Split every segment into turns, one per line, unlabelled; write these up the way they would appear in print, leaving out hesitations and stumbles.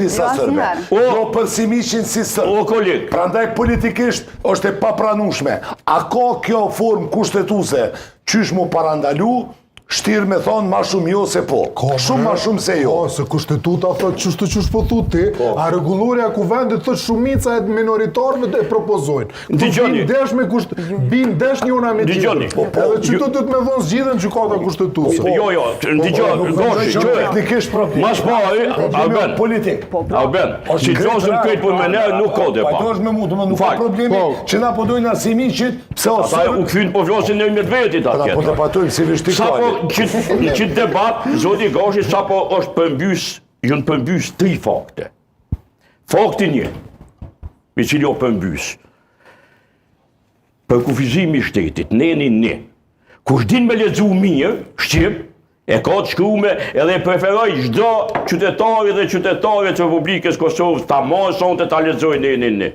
Disa
Jo,
sërbe.
asnjëherë.
Jo për Simiqin si sërb.
O, koleg.
Prandaj politikisht është e papranueshme. A ka kjo formë kushtetuese qysh mu parandalu, shtirë me thonë ma shumë jo se po. Shumë ma shumë se jo.
Po, se kushtetuta thot qysh të qysh po thu ti, a rregullorja e kuvendit thot shumica e minoritarëve e propozojnë. Këtu
Dëgjoni.
bin ndesh me kusht, bin ndesh njëra me
Dëgjoni.
tjetrën.
Po, po.
Edhe që të duhet me dhënë zgjidhjen gjykata kushtetuese.
Jo, jo, ndëgjo,
Po, nuk mendoj
Goshi,
që
që
teknikisht problem.
Mas pari,
Problemi
Alben,
është politik.
Po, pra.
Alben, si gjosën krejt për me ne, nuk ka debat.
Pajtohesh me mua, domethënë nuk ka
Fal.
problemi
Po.
që na po dojnë Simiqit, pse o
Ata u
sërb,
kthyn po flasin në Medvedit
ata
atje.
po debatojmë si vishti
Sa po në qitë debat, zoti Gashi sa po është përmbys, janë përmbys tri fakte. Fakti një, i cili o përmbys, për kufizimi i shtetit, neni një, kush din me lexu mirë, shqip, e ka të shkrume edhe e preferoj çdo qytetari dhe qytetare të Republikës Kosovës ta marrë sonte ta lexoj nenin një.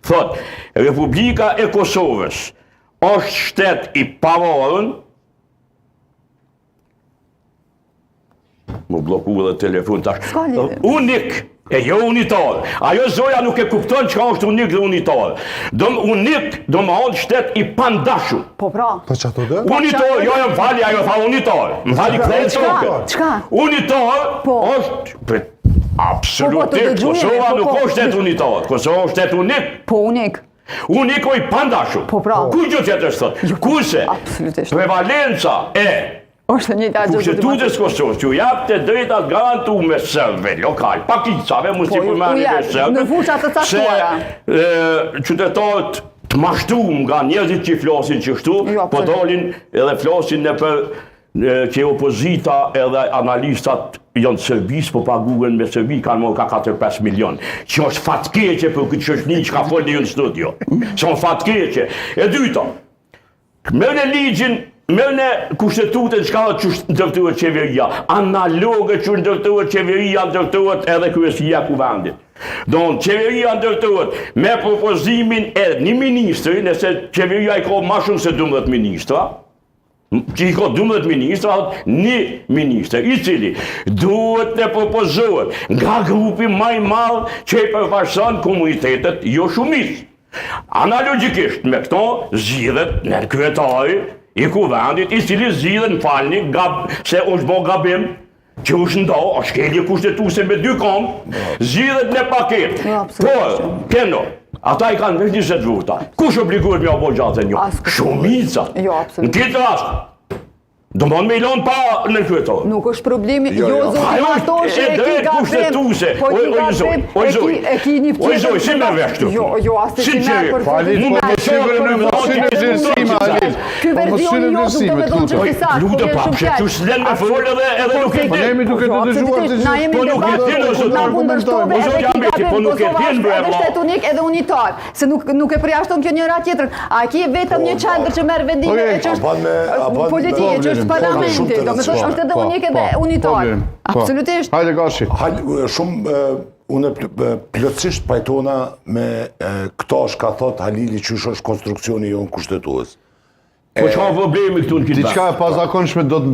Thot, Republika e Kosovës është shtet i pavarur, Mu blloku edhe telefon tash.
S'ka lidhje.
Unik, e jo unitar. Ajo zoja nuk e kupton çka është unik dhe unitar. Do unik, do më thonë shtet i pandashur.
Po pra.
Po çato do?
Unitar, jo, jo, më fali, ajo tha unitar. Më fali, kthej
Çka?
tokën.
Çka?
Unitar
Po.
është
Po, po, të
absolutisht
dëgjojmë,
Kosova
po,
nuk
po.
është shtet unitar. Kosova është shtet unik.
Po unik.
Unik o i pandashur.
Po, pra.
Ku gjë tjetër thot? Kurse
Absolutisht.
prevalenca e
Është e njëjta gjë. zoti
Kushtetutës Kosovës që u jap të drejtat garantume serbëve lokal, pakicave, mos
Po,
i
u
përmendni
jap,
veç serbëve.
në fusha të caktuara.
Se e, qytetarët të mashtuar nga njerëzit që flasin qështu,
Jo,
po
absolut.
dalin edhe flasin në për e, që opozita edhe analistat janë të Serbisë, po paguhen me Serbi, kanë marrë ka 4-5 milion. Që është fatkeqe për këtë shoqëni që ka folë në studio. Që është fatkeqe. E dyta, Merrne ligjin, merrne kushtetutën çka që ndërtohet qeveria, analoge që ndërtohet qeveria, ndërtohet edhe kryesia e kuvendit. Don qeveria ndërtohet me propozimin e një ministri, nëse qeveria i ka ma shumë se 12 ministra, që i ka 12 ministra, thot një ministër, i cili duhet të propozohet nga grupi më i madh që i përfaqëson komunitetet jo shumicë. Analogjikisht me këto zgjidhet në kryetari i kuvendit, i cili zgjidhet në falni gab, se është bo gabim, që është ndo, është shkelje kushtetuese me dy këmbë, zgjidhet në paket.
Jo, absolutisht.
Por, keno, ata i kanë veç 20 vota. Kush obligohet me ja bo 61?
Askush.
Shumica.
Jo, absolutisht.
Në këtë rast, do më me i lonë pa në kryetar.
Nuk është problemi,
Jo,
jo
jo.
zoti
Ajo është
Matoshi,
e
e ki
drejtë
gabim.
kushtetuese.
Po
Oj,
ki
oj, zoj,
gabim,
oj,
e
zoj.
ki e ki një
Oj, zoj, si merr vesh këtu?
Jo, jo, as
Si
si merr
qeri?
për
Fali,
zotin
po mos
Matoshi,
shivre
për
në mos
zotin
shivre vlerësime, Halil.
Ky
Po mos
versioni
shivre
jo nuk do
vlerësime,
me thonë që
lutem.
është i saktë, po
Lutem
vjen
pa,
shumë
pse
keq.
tu s'len me fol edhe edhe nuk e
Po,
Po
di.
ne jemi duke
Jo,
të dëgjuar të
absolutisht, na
gjithë.
jemi
Po
në
nuk e
debat,
din, o zoti.
na kundërshtove
O
edhe
zoti
ki
Ahmeti,
gabim,
po nuk e
Kosova
din,
është
bre,
edhe
vlla.
shtet unik edhe unitar, se nuk nuk e përjashton kjo njëra tjetrën. A ke vetëm një qendër që merr vendime
Okej,
e që
a ban me- a
është
ban me-
politike, që është
Po,
Shumë
parlamenti,
të
do të thosh
rëndësishme.
është edhe
Po,
unik
po,
edhe
po,
unitar.
Blerim, po.
Absolutisht.
Hajde Gashi.
Hal, shumë e, unë pl- plotësisht pajtona me e, këto shka thot Halili qysh është konstruksioni jonë kushtetues.
Po çka problemi këtu në këtë vend?
Diçka e pazakonshme do të ndodhë.